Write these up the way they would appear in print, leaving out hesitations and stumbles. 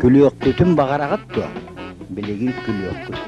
Күлүөххүтүн баҕараҕыт дуо? Билигин күлүөххүт.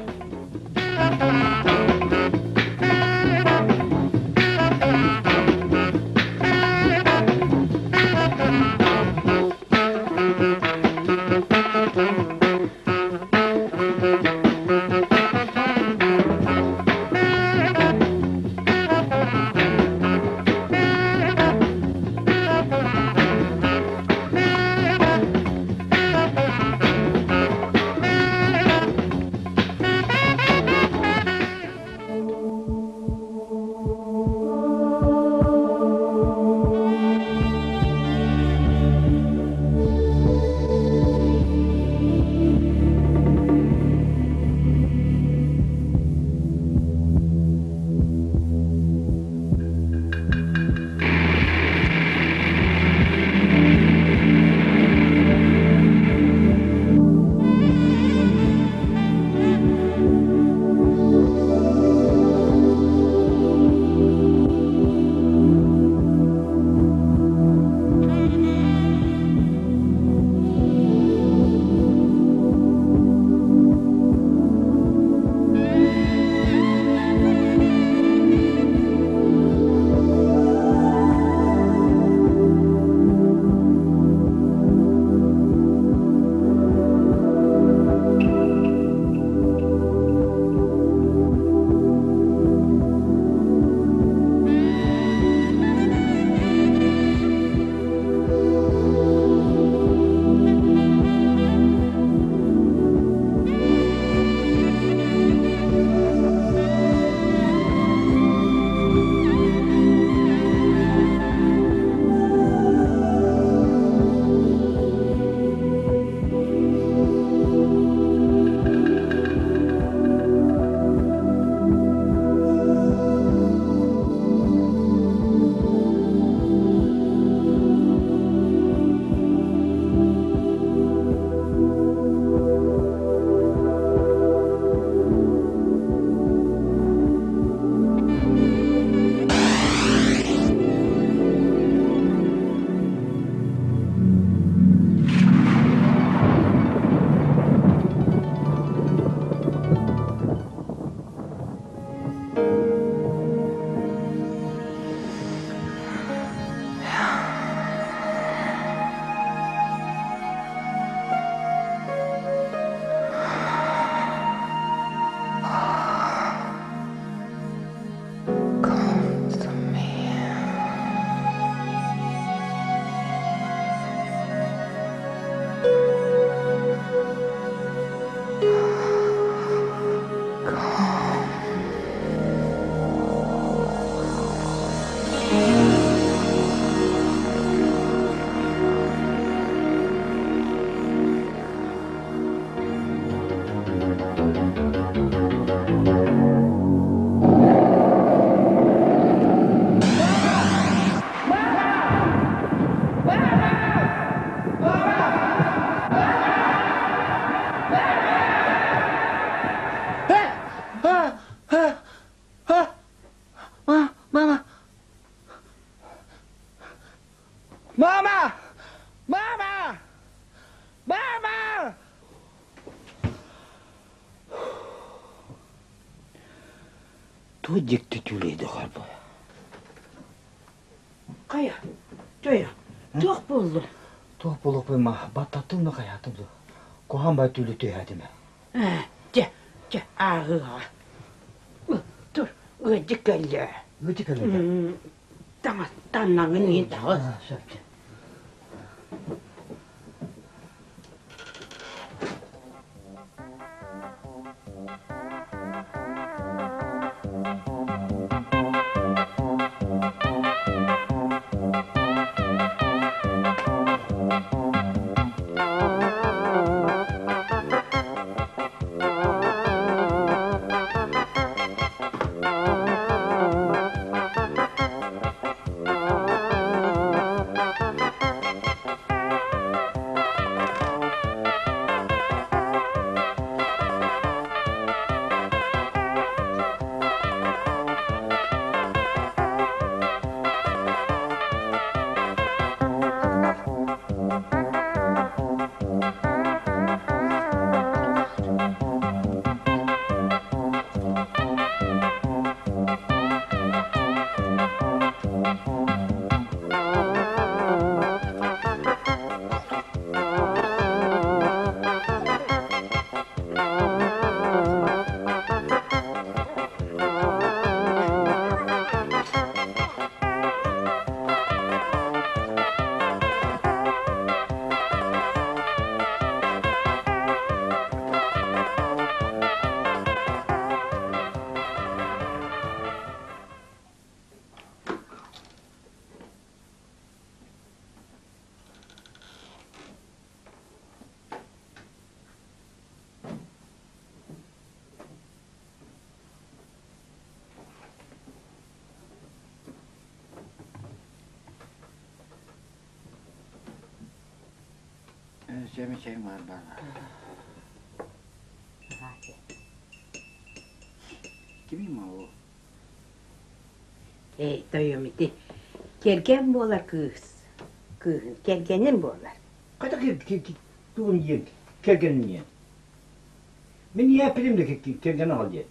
Come to me. Come. Мама! Мама! Мама! Мама! Туох дьикти түүлэйдэ хаалбыт. Хайа, Төйө, туох буоллун? Туох буолуохпун ма, баттаттым да хайаатым да. Куһаҕан бай түүлү түһээтим. Ээ, дьэ, дьэ, ааҕыаҕа. Тур, ыалдьыт кэллэ. Ыалдьыт кэллэ? Таҥас таннаҥын иһин таҕыс. Сөп. Чэми чэми бар бар. Кими мау? Эй, тойом ити кэргэн буолар кыыс. Кыыһын кэргэним буолар. Қайда тугун диэн кэргэнин диэн? Мин ийэппитим да кэргэн аҕал диэн.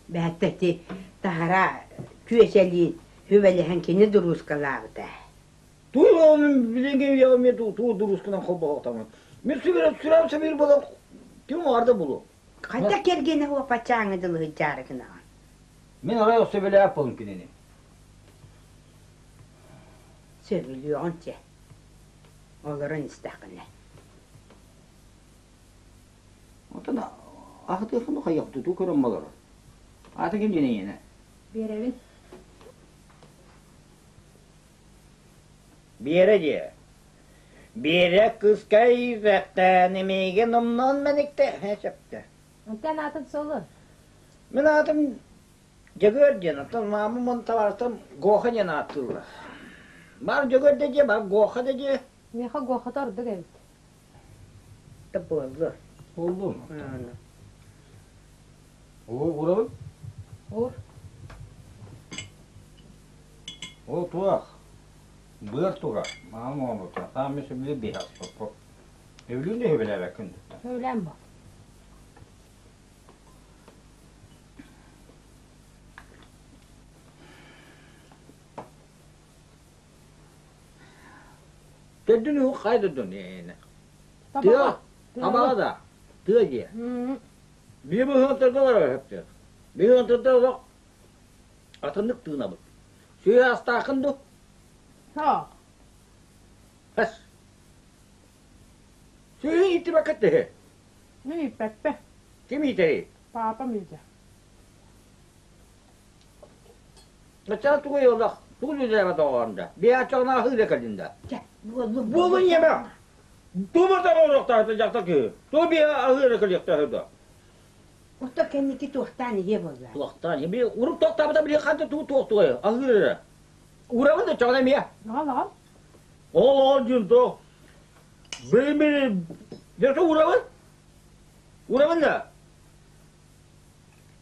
Бээтэ ити таһара күөсэлиин сүбэлэһэн кини дуруускалаабыта. Туй оҕом билиҥҥи үйэҕэ мен туу дуруусканан холбоһуохтаммын. Мин сүрэҕим сэмиир буолан ким оҕарда булуо. Хайда кэргэнэ уопачааҥы дылы сылдьаары гынаҕын? Мин арай сөбүлээп буолум кинини. Сөбүлүөҕүн чэ. Олорон истэххинэ. Оттон ахытыахын хайах тутуу көрөн болорор. Аты ким диэн ийэнэ? Биэрэбин. Биэрэ диэ. Биэрэ кыыска ииррэхтээн эмиигин умнан мэниктэ сөптө. Онтон аатын суолун? Мин аатым Дьөгүөр диэн, оттон маамам уонна табаарыстарым Гоха диэн ааттыыллар. Баар Дьөгүөр да диэ, баар Гоха да диэ. Миэхэ Гохата ордук эбит. Да буоллу. Буоллу. Оо, урабын? Ур. Оо, туох? Быар туга. Маамам оҥорбута. Таам мен сөбүлүү биһаспаппыт. Өвлүүн да сөбүлээбэккин. Сөбүлээн бу. Төрдүн уһук хайдырдын Тыа, табаҕа да, тыа дьиэ. Биир быһыантарга барар сөптөөх. Быһыантарда олох атыннык тыынабыт. Сүө астааххын дуу? Суох. Хэс. Сүөһү ииттибэккэ төһө? Мин ииппэппэ. Ким иитэрий? Паапам иитэ. Начала тугу олох тугу үлэлээбэт оҕоҕор да биһааччаҕына аһыы кэллин да. Чэ, буоллун. Буоллун ийэмэ. Тугу да оҥоруохтаах дьахтар киһи. Тугу биһа аһыы эрэ кэлиэхтээх да. Ото кэнники туохтаан иһиэ буолла. Туохтаан иһиэ. Урут туохтаабыта били ханта тугу туохтугай аһыы эрэ. Урабын да чаҕына эмиэ. Аҕал аҕал. Ол ол дьин туох. Били дьэ урабын. Урабын да.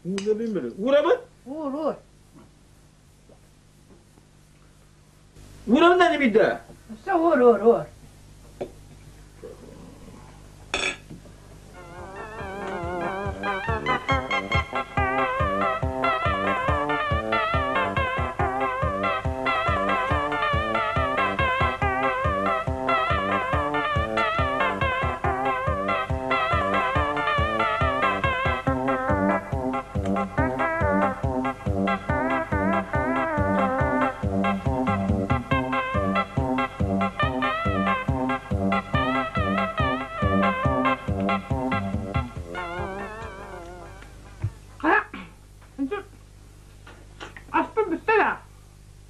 Уурабын били. Урабын. Уур уур. Урабын да дебидде. Өссө уур уур уур. Хайа, аспын бүттэ да?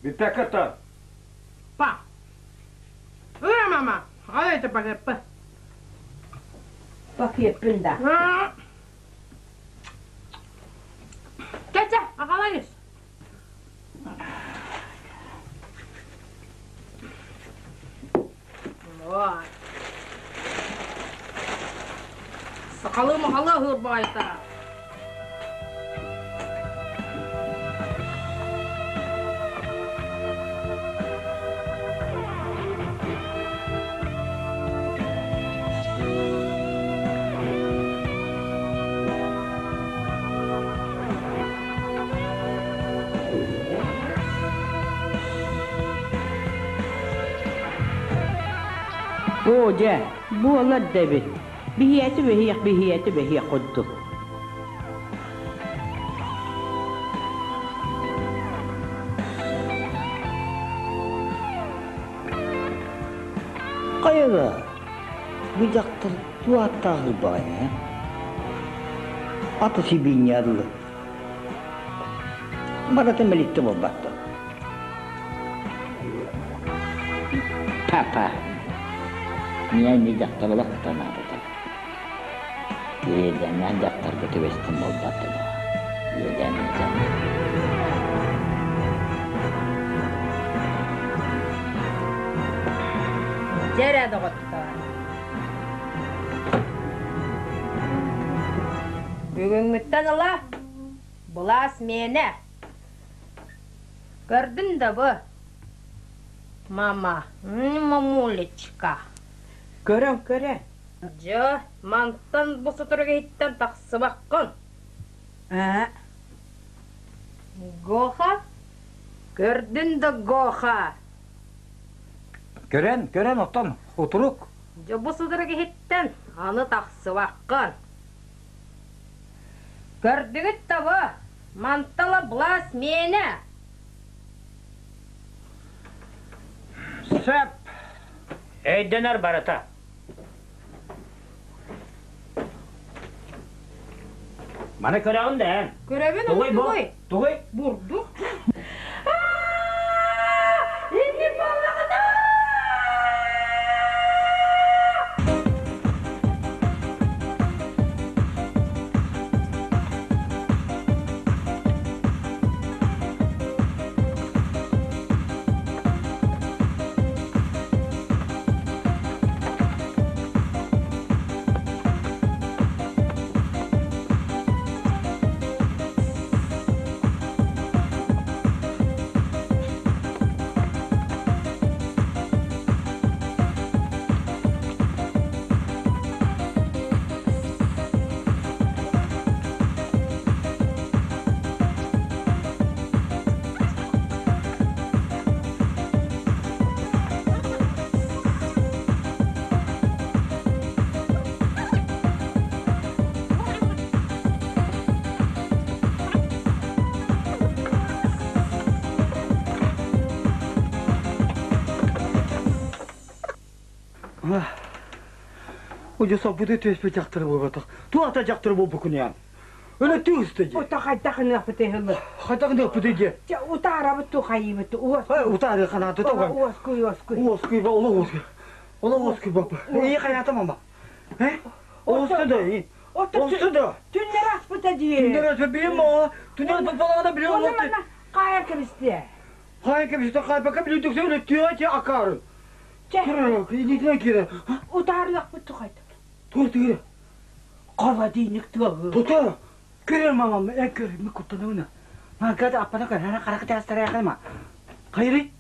Бүппэккэ тар. Па. Ыры мама, ала это пакеппы. Пакеппин да. Чэ-чэ, аҕалайыс. Вот. Сахалыы махалы аһыыр баайта. Оо дьэ, буолар да эбит. Биһиэти бэһиэх, биһиэти бэһиэх курдук. Хайа бу дьахтар туох ааттаах баҕайы Ата сибиинньэ дылы. Барыта мэлиттэ буолбатта. Папа, Ньээни дьахтар олохтонообута. Иэдээннээх дьахтарга түбэстим буолбатта дуо? Иэдээн иэдээн. Дьэ эрэ доҕоттоор. Бүгүҥҥүттэн ыла былаас миэнэ. Көрдүн да бу, мама, мамулечка. Көрөн, көрөн. Дьэ, мантан бу сотору иһиттэн тахсыбаккын. Аа. Гоха? Көрдүн да Гоха? Көрөн, көрөн оттон утурук. Дьэ бу сотору иһиттэн аны тахсыбаккын. Көрдүгүт да бу, мантала былаас миэнэ. Сөп. Өйдөнөр барыта. Маны көрөҕүн да эн? Көрөбүн, Тугуй бу? тугуй? Тугуй? Бурдук. Инник буоллаҕына! Удьу соппуту түөспүт дьахтары буолбатах. Туата дьахтары буолбуккун ян. Өлө түөстэ дии. Ота хайдах ыныахпыт ыһылы. Хайдах ыныахпыт дии. Чэ утаарабыт ту хайыбыт уос. Утаары ханааты тоҕо. Уоскуй уоскуй. Уоскуй ба олох уоскуй. Олох уоскуй ба. Ии хайата мама. Э? Оосту да. Оосту да. Түннэр аспыта дии. Түннэр аспыт билим о. Түннэр аспыт балаҕана билим Оны манна хайа кэбисте. Хайа кэбисте хайбака билим төксө өлө түө те акары. Чэ. Илиитинэн киирэ. Утаарыахпыт тухайда. Туох тигире? Холодильник тыаһы. Тута. Көрөр мамам, э көр, ми куттанабына. Ма када аппана көр, хара хара кытаастара яхалма. Хайры?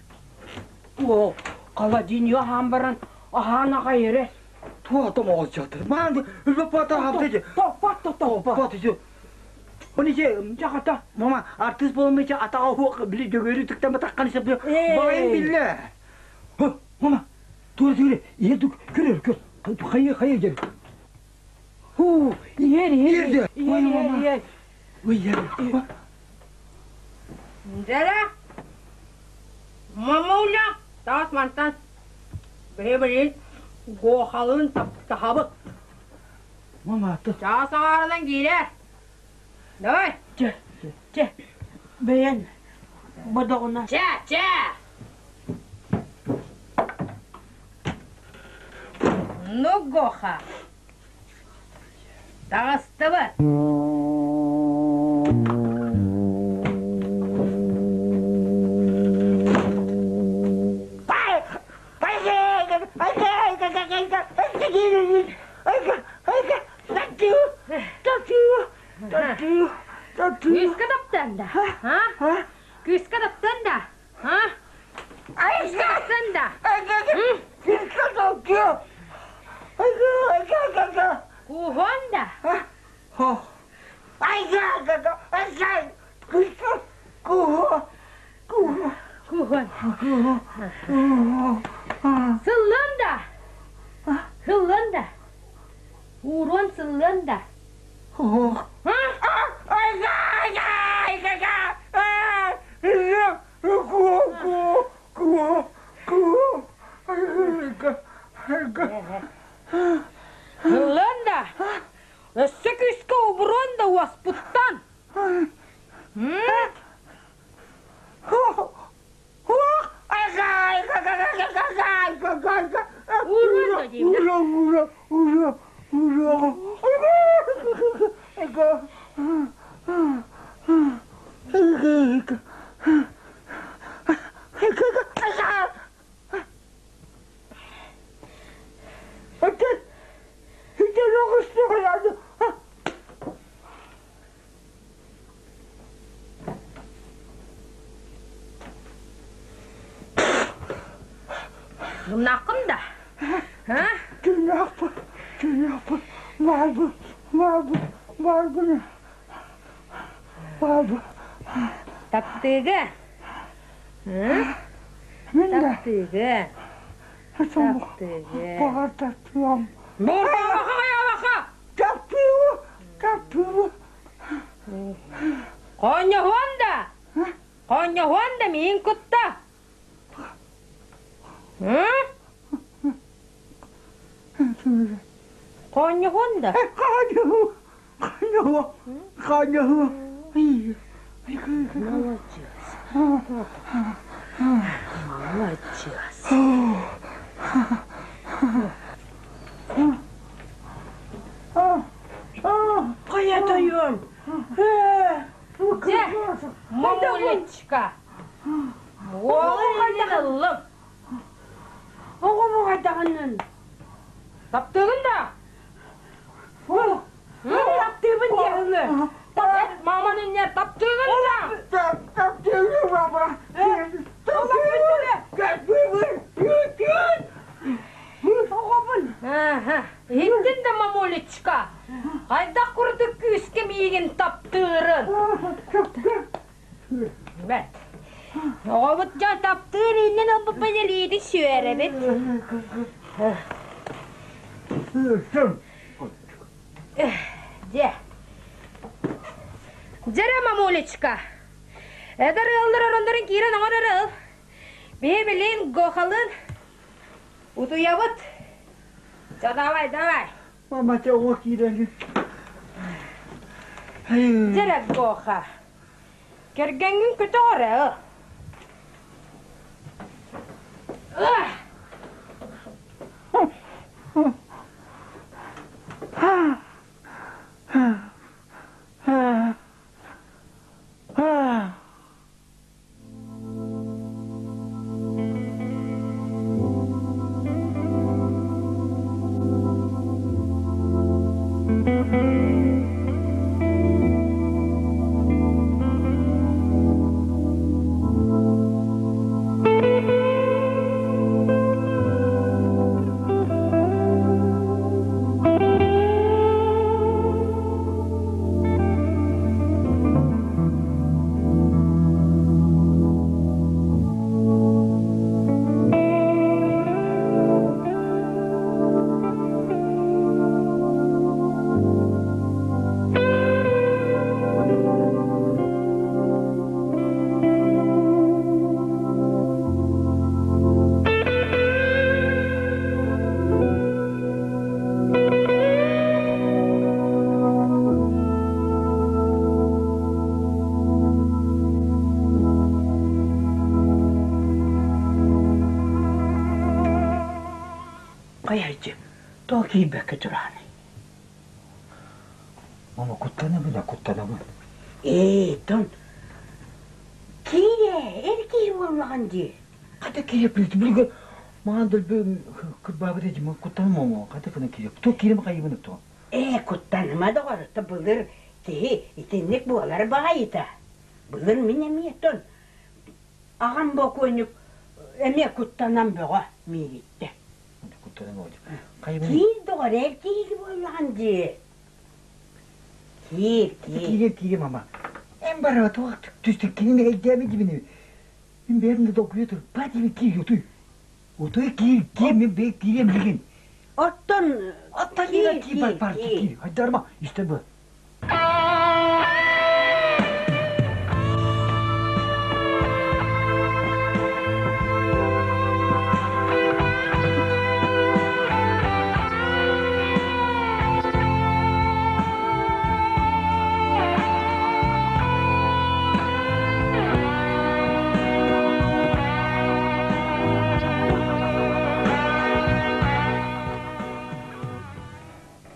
О, холодильник аһаан баран, аһаан аҕай эрэ. Туох томоҕос дьахтар. Маан үлбэ пата хаптыжы. Топпат топпат. Патыжы. Оны же Жахата. мама артист болмайча атаға хуақ били дөгөрү тыктан батаққан исеп байын билле. Мама, тура түгүрэ, иер көр көр. Хайы хайы жер. Ху, иер иер. Иерде. Иер иер иер. Ой, иер. Дьэрэ, мамуля, таас мантан бэйэ-бэйин Гохалыын таптаһабыт. Мама, ты. Чаас аҥаарынан киирээр. Давай. Чэ, чэ. Бэйэн бодоҕуна. Чэ, чэ. Ну, Гоха, таҕыстыбыт. Күүскэ таптан да? А? Күүскэ таптан да? А? Күүскэ таптан да? Куһуон да? Куһуон. Сыллыан да? Сыллыан да? Ууруон сыллыан да? А? Сыллыан да? Өссө күүскэ убуруон да уоспуттан. М? Ууруон да диибин. Тыыннааххын да? А? Тыыннаахпын, тыыннаахпын, баарбын, баарбын, баарбын, баарбын. Таптыыга. Мин да. Таптыыга. Таптыыга. Баҕар таптыам. Буурбаха Таптыыбы, таптыыбы. Хонньоһуон да! Хонньоһуон да миин кутта! Хонньоһуон да? Хонньоһу, хонньоһу, хонньоһу. Молодец. Молодец. Хайа тойон? Дьэ, мамулечка. Уолун ыллым. Оҕо буҕайдаҕынын. Таптыгын да? Таптыыбын диэҕиҥ. Маман инне таптыгын да? Таптыыбын, баба. Таптыыбын. Таптыыбын. Оҕобун. Иһиттин да, мамулечка. Хайдах курдук күүскэ миигин таптыырын. Бэт. Оҕобут дьон таптыыр иннин ылбыппын илиитин сүөрэбит. Дьэ. Дьэрэ, мамулечка. Эдэр ыаллар ороннорун киирэн оҥор эрэ ыл. Биһи билин Гохалын утуйабыт. Ча, давай, давай. Мама, оҕо киирэн. Дьэрэ, Гоха. Кэргэҥҥин көтөҕөр ээ. Хайайчы, тоҕо киирбэккэ тураҕыный? Мама, куттанабын да куттанабын. Ээ, тон киирэ, эр киһи буоллаҕын дии. Хата киирэ билгэ маан дөлбө кырбаабыт этим куттаным омо хата кына киирэ. То киирем хайыбын то. Ээ, куттаныма доҕор, былыр киһи итинник буолар баҕайыта. Былыр мин эмиэ тон аҕам бокуонньук эмиэ куттанан бөҕө миигиттэ. Куттанан оҕо. Хайыбын. Киир доҕор, эр киһи буоллаҕын дии. Киир, киир. Киирем, киирем, мама. Эн бараба туох түстүк кинини эйдээми дибини. Мин бэйэм да долгуйа тур. Ба диби киир утуй. Утуй киир, киир, мин бэйэм киириэм билигин. Оттон Оттон киир, киир, бар, бар, киир. Хайдарма, истэ бу.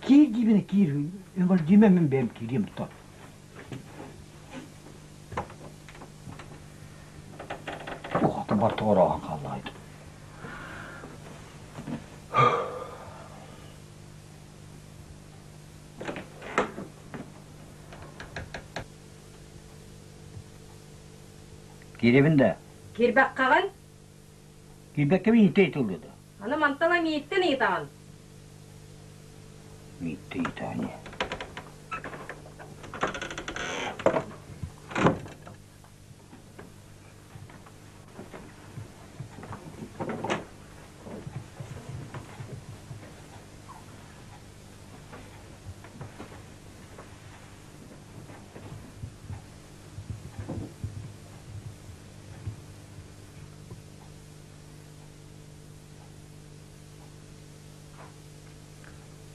Киир диибин киир, өҥөл диимэ мин бэйэм киириэм то. Ухата бар тоҕорооһон хааллаайт. Киирэбин да? Киирбэккэҕин? Киирбэккэбин иитэ итиллиэ да. Аны мантан мииттэн ыйытаҕын. Мииттэн ыйытаҕын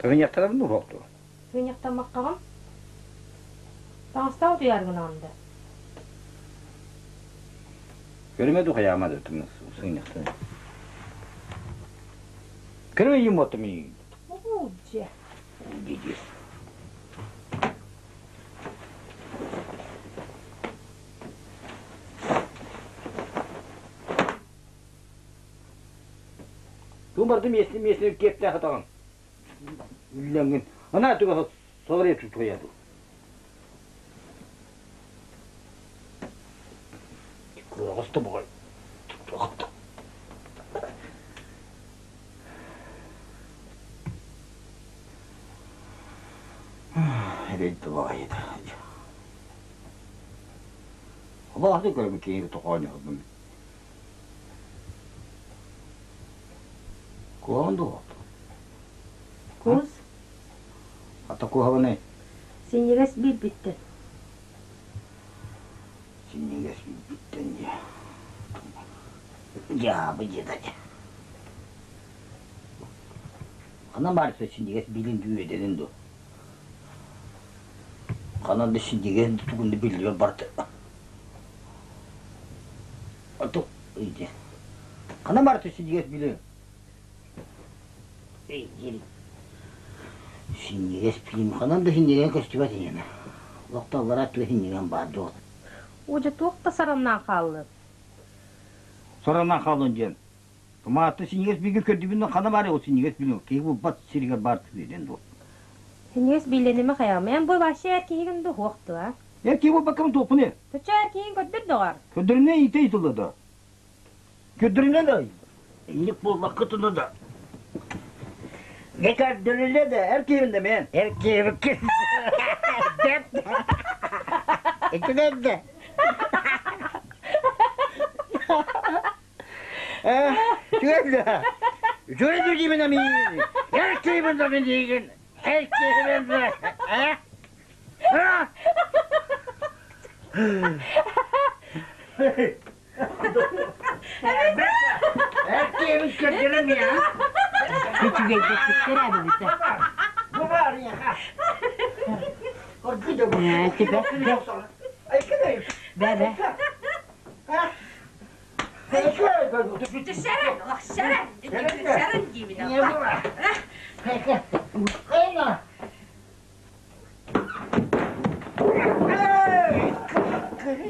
Тыгынньахтарабын да уһуохтуо. Тыгынньахтаммаккаҕын? Таҥастаах утуйаар гынаҕын да? Көрүмэ ду хайаама да сыгынньахтан. Көрүмэ ийим уоттум ийин. Уу дьэ. Дии Ту барды миэстэ миэстэ киэптээх атаҕын. Үллэҥҥин. Ана туга соларыйа тутуйа ду. Кураҕас да бугай. Эрэйдэ баҕайыта. Абааһы көрөбүн киһи тоҕоонньоһорбун. Куһаҕан дуо? Кус? Ата куһаҕанай? Синньигэс биирбиттэн. Синньигэс биирбиттэн дии. Дьаабы дьиэтэ дьэ. Ханан баар синньигэс биилин дүү эдэрин дуо? Ханан да синньигэс тугун да биллибэт барыта. Ото ыйдьа. Ханан баар синньигэс билин? Эй, Синньигэс билим ханан да синньигэһэ көстүбэт иньэнэ. Олохтооллоро өттүгэр синньигэм баар дуо? Удьа туох да сараннаан хааллын. Сараннаан хааллын диэн. Тумаатта синньигэс бигэ көрдүбүн хана баар ол синньигэс билин киһи булбат сиригэр баар түгүнэн дуо? Синньигэс биилэнимэ хайаҕым. Эн бу вообще эр киһигин да суох дуо? Эр киһи буолбаккабын туохпун ээ? Төчө эр киһигин көрдөр доҕор. Көрдөрүнэ иитэ ыйытылла да. Көрдөрүнэ да инник буолбаккытына да. Ге көрдөрүнэ да эр киһибин да мен. Эр киһибиккин. Деп. Итинэн да. Үчүгэй да. Үчүгэй да диибин амиин. Эр киһибин да мин диигин. Эр киһибин да. Эр киһибин көрдөрөм я. Үчүгэйдэттиктэр эбибитэ. Бу бар я. Бэ-бэ. Шаран, диибин.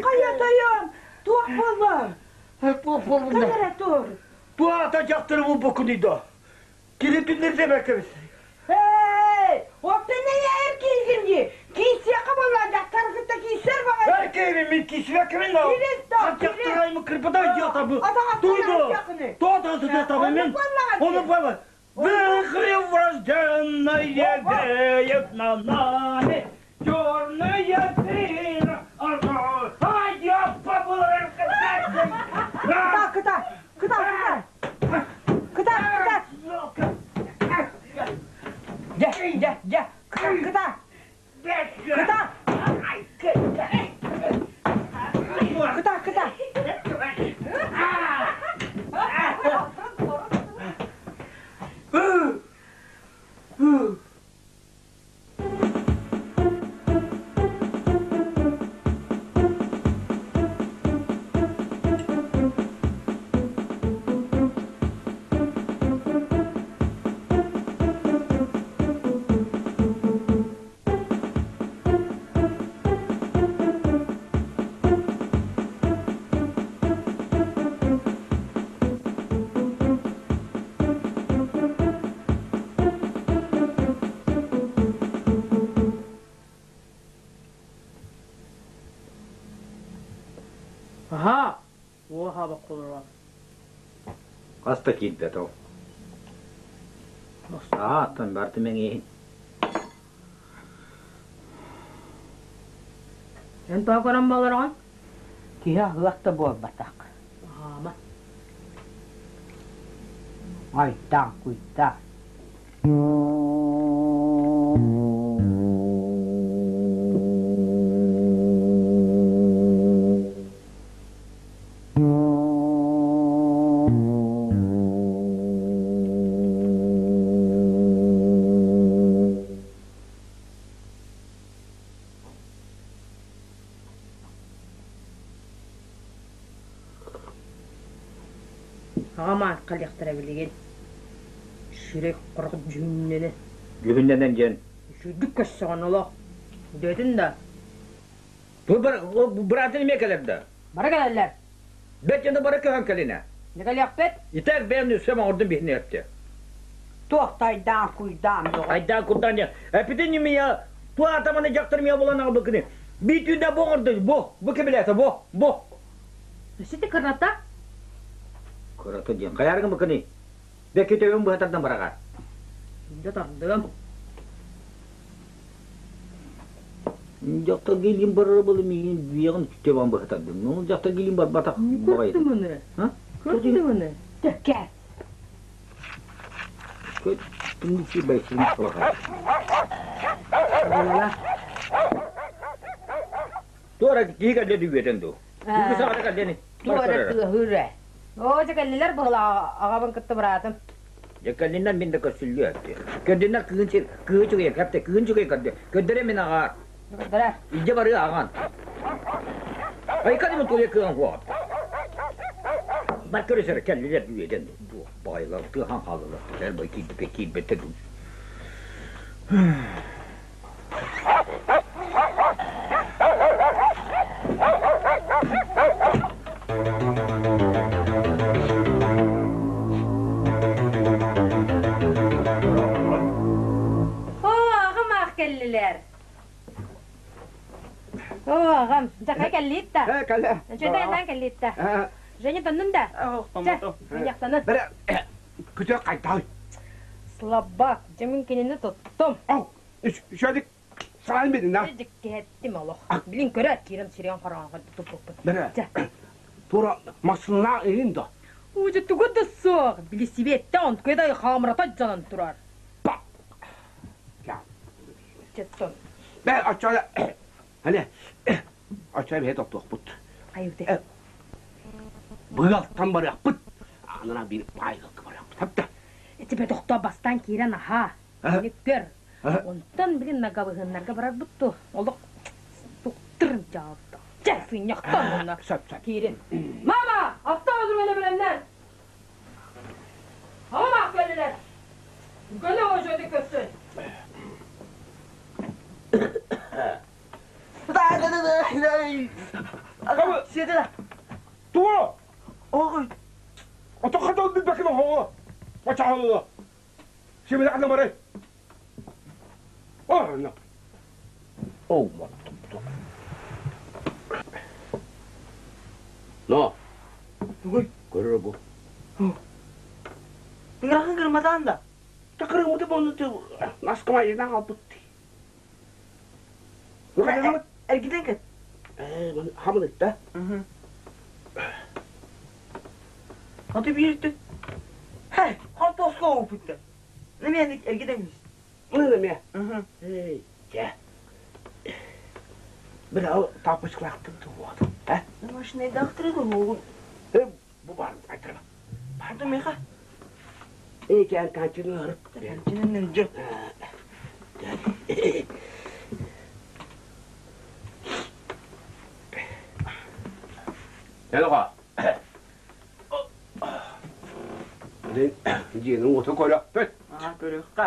Хайа тойон, туох буолла? Туох буолла? Кэлэрэ тур. Туата дьахтары булбуккунуй да. Киритиннирде бэккэбис. Эй, оттон эр киһигин дии. Киисиэхэ буолла, дьахтар кытта киисэр баҕайы. Эр киһибин мин киисибэккэбин да. Дьахтараймы кырбыдай диэтабы. Туйду. Туата сытытабы мин. Оны буолла. Вихри врожденные веют на нами, черные дыры, а я Кыта, кыта, кыта, кыта. Кыта, кыта. Дьэ, дьэ, дьэ, кыта, кыта. Кыта. Кыта, кыта. Аха, уоха баккулуран. Хаста киирбэтэ ол? Сааттан барты мэҥиэһин. Эн тоҕо көрөн буолараҕын? Киһи аһыах да буолбатах. Аһаама. Айдаан куйдаан. Аҕам аакка билигин сирэй хорох дьүһүннэнэ Дьүһүннэнэн диэн үчүгдүк көрсөҕүн олох дөтүн да Бу быраатын эмиэ кэлэр да? Бары кэлэллэр. Бэт дьоно бары көһөн кэлинэ. Николиахпыт. Итак бэйэм нүсэм оҥордум биһини өттө. Туох тайдаан куйдаан бөҕө. Айдаан курдаан диэн. Эпитин ньимия ту атаманы дьахтар мия булан аҕабыкыны. Би түүндэ бу оҥордун бу бу кэбилээтэ бу бу. Сити кырата. Кырата диэн. Хайаргын быкыны. Бэкки төбөм быһатардан бараҕар. Дьэ тардыам. Дьахтар гилин барара было миигин биэҕин төбөм быһатардым. Ну, дьахтар гилин барбатах баҕайы. Көрдүм аны. Көрдүм аны. Төккэ. Көттүм си бэйсин алаха. Туора киһи кэллэ дүгүөтэн дуу. Үгүс аҕата кэллэни. Туора тыаһыыр Оо, дьэ кэллилэр быһыла аҕабын кытта быраатым. Дьэ кэллиннэр мин да көрсүллүө этти. Көрдүннэр кыһын сир кыһы чугуйа кэпте кыһын чугуйа көрдө. Көрдөрө мин аҕаар. Көрдөрө. Илдьэ барыы аҕаан. Айка димин туйа кыһын хуаҕат. Бар көрүсөр кэллилэр дүөдэн дуо баҕайылар тыахан хааллылар. Эр бай киирбиккэ киирбэттэр дуу. Оо, аҕам аах кэллилэр. Оо, аҕам, дьэ кэллиит да. Э, кэллэ. Үчүгэй кэллиит да. Женя тоннун да. Чэ, мунньахтанын. Бэрэ, күтүө хайдаҕый? Слабак, дьэ мин кинини туттум. Ау, үчүгэй саҕан бедин да. Дьиккиһэттим олох. Билин көрөөт киирэн сириэн хороонхо туппуппут. Бэрэ, тура массыына иһин да. Уже тугу да суох. Били сибиэттэ онтукай да хаамырата дьонон турар. Па. Четтон. Бэ, оччола. Хане, оччола бэйэ тохтуохпут. Хайыты. Быгалтан барыахпыт. Анана биир баайгылка барыахпыт. Хапта. Тебе тохтоо бастаан киирэн аһаа. Ини көр. Онтон билин нагабыһыннарга барарбыт ту. Олох туктырын дьаалта. Чэ, сынньахтан онно. Сөп, сөп. Киирин. Мама, автобус белемнер. Мама кэллилэр. Көлө ожоды көссөн. Туо! Ото хатал билбэкин оһоҕо. Бачаалыла. Сибилэ ханна барай? О, О, Но. Тугуй? Көрөр бу. Тыгырахын кырматаан да. Такырымыты болнуту наскама еден албытты. Эргитен кет. Хамынык да. Аты бииртин. Хэй, хантоска оупутта. Неме эргитен кис. Мына неме. Эй, жа. Бір ал тапочкалақтым туғады. А? Машина дақтырды оғын. Бу бар, айтырма. Барды меха. Эй, кән канчыны арып. Канчынын жо. Helga. Дьиэни уота көрөкпүт. Аа, көрүөххэ.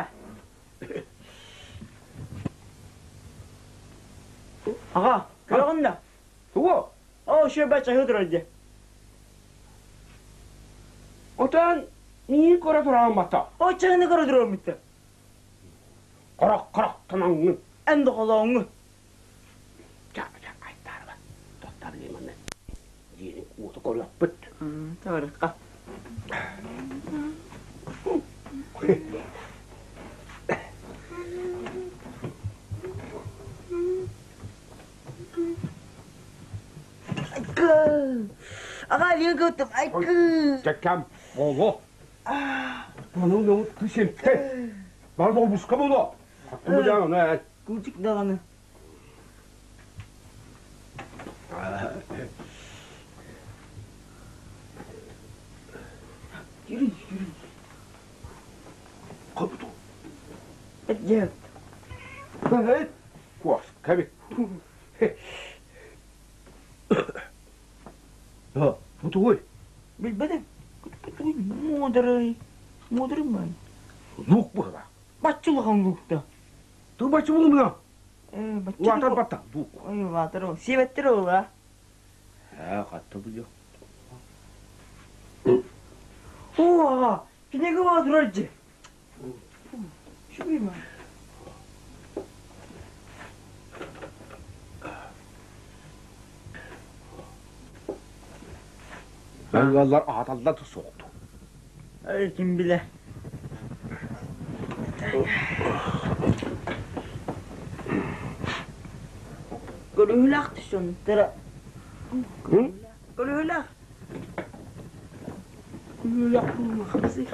Аҕа, көрөҕүн да? Тугу? Оо, шөбө чаһы турар дьэ. Отон миин көрө тураан бата. О, чаһыны көрө турар митте. Корок корок танаҥҥын. Эн доҕолооҥҥу. Ча, ча, айтаарба. Тоттар лиманы. Дьиэни уота көрөкпүт. Көрүөххэ. Аҕа илиҥ кыттым. Айкыы. Чэккэм боло. Ону ну тысемте. Бар болбуска боло. Хаттым жан оны э. Кучик даҕаны. Yürü yürü. Кобуту. Эт Куас, кэби. Да, бу тугуй? Билбэтим. Муодарай. Муодарымай. Лук быһыла. Баччылыхан лукта. Ту баччы булумуна. Э, баччы. Улаатар батта. Лук. Ой, улаатар ол. Сиэбэттэр ол, а? Э, хатта бу Оо, аҕа, кинигэ баа турар дьи. Үчүгэй ма. Ыаллар ааталлар да суохту. Эй, ким билэ. Көрүһүлээх түсүнтара. Көрүһүлээх. Көрүһүлээх хапсы.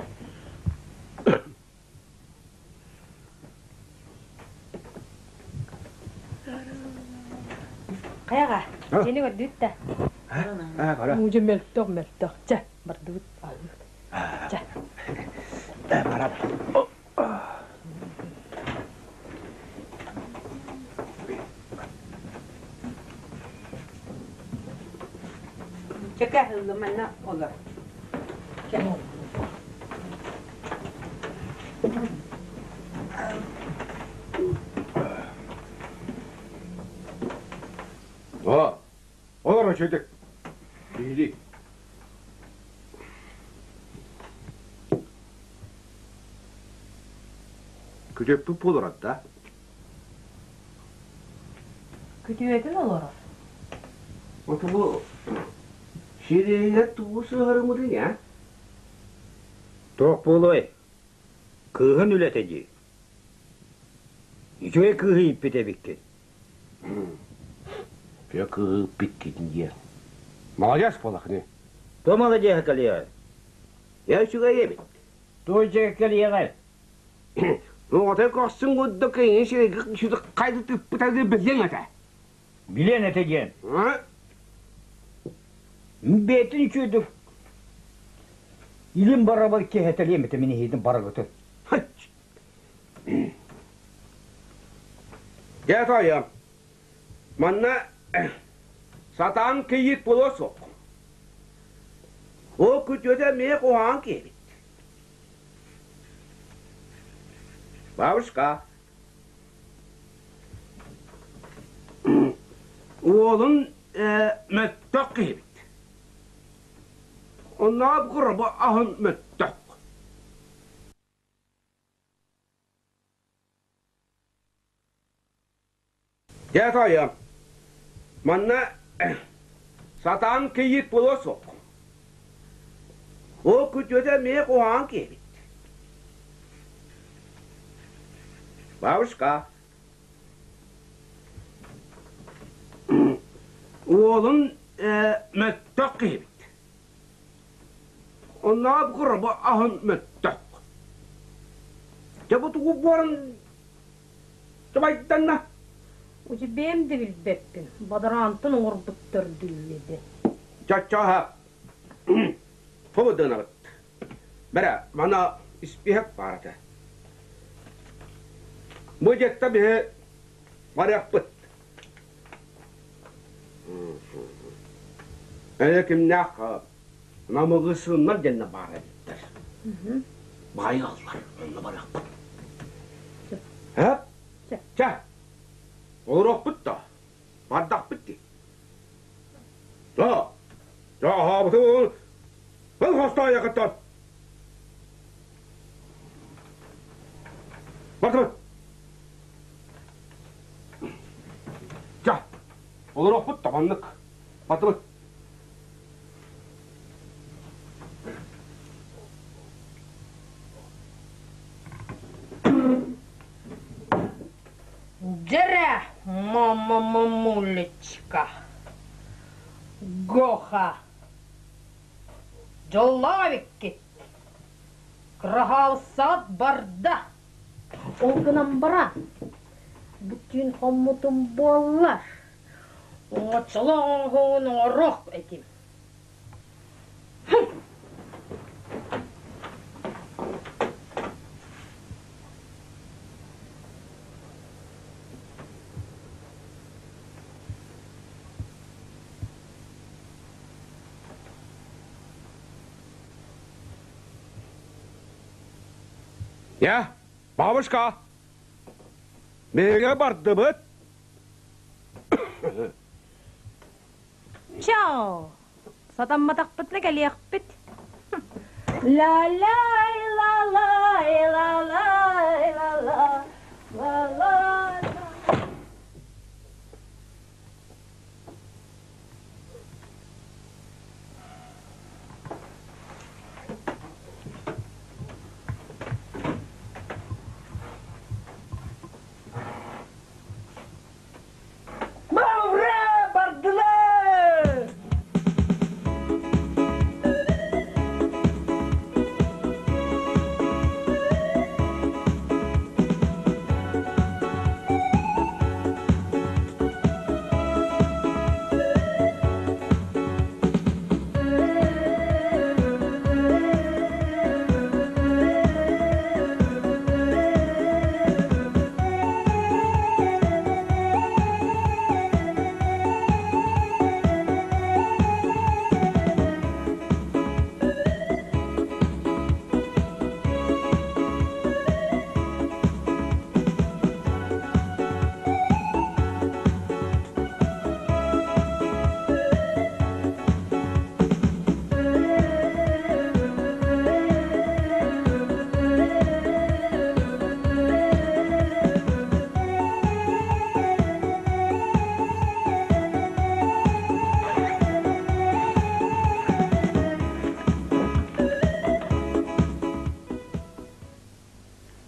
Хайаҕа, дьиэни көрдүүт да. Аа, кара. Мужа мөлтөх мөлтөх. Чэ, бардыбыт. Чэ. Бара. Чэкэ ыллыманна олор. О, олор үчүгэй. Биһиги. Күтүөппүт буолар да? Күтүөтүн олорор. Ото бу сириигэр тугу сыһарымытый, а? Туох буолуой? Кыыһын үлэтэ дии. Үчүгэй кыыһы ииппит эбиккин. Дьэ кыыһы ииппиккин диэн. Молодец буолахны. То молодеһа кэлиэҕэй? Я үчүгэй эбит. Туой дьэ кэлиэҕэй? Оҕото көхсүн курдук киһи сирэйгэ хайда тыппыта билиэҥ этэ. Билиэн этэ диэн. Бэйэтин үчүгэйдик илин барабар киэһэтэлиэм этэ мин иһиитин барыгытын. Дьэ тоойуом, манна сатаан кийиит буолуо суох. Ол күтүөтэ эмиэ куһаҕан киһибит. Бабушка, уолун мөттөх киһибит. Оннооп курбу аһын мөттөх. Дьэ тоойуом, манна сатаан кийиит буолуо суох. Ол күтүөтэ эмиэ куһаҕан киһибит. Бабушка, уолун мөттөх киһибит. Оннооп курбу аһын мөттөх. Дьэ бу тугу буоран Тубайданна. Удьубэм да билбэппин, бадараантан оҥорбуттар дүүллэди. Чаччааһа, фобудынабыт. Бэрэ, мана испиһэк баар этэ. Бу дьэтте биһи барыахпыт. Эйэ кимнээх намыгысыннар диэннэ баар эбиттэр. Баайаллар, онно барыахпыт. Э? Чэ, олоруохпут да, бардахпыт дии. Да, дьаһаабытын ыл хостоойакыттан. Бардыбыт. Чэ, олоруохпут да маннык. Бардыбыт. Дьэрэ, мама мамулечка, Гоха. Дьоллоох эбиккит. Кыраһаалсаҕыт барда. Ол гынан баран, бу түүн хоммутум буоллар, оҥочолоох оҥоһугун оҥоруох этим. Я, бабушка, биһиги бардыбыт. Чао! Сатамматахпытына кэлиэхпит. Ла-лай, ла-лай, ла-лай, ла-ла, ла-ла. Ура! Бардылар!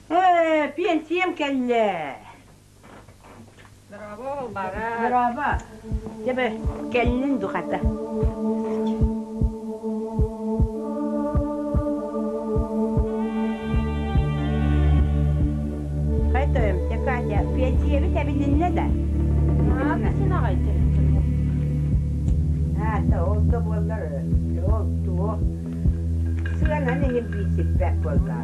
Ээ, пенсиям кэллэ. Браво, Балбара. Браво. Дьэ, кэллин духата. Хайтойум, Катя, пенсиябит эбилиннэ да? А, ол да буоллар, ол туох. Сыанан иһин биисиппэт буолла.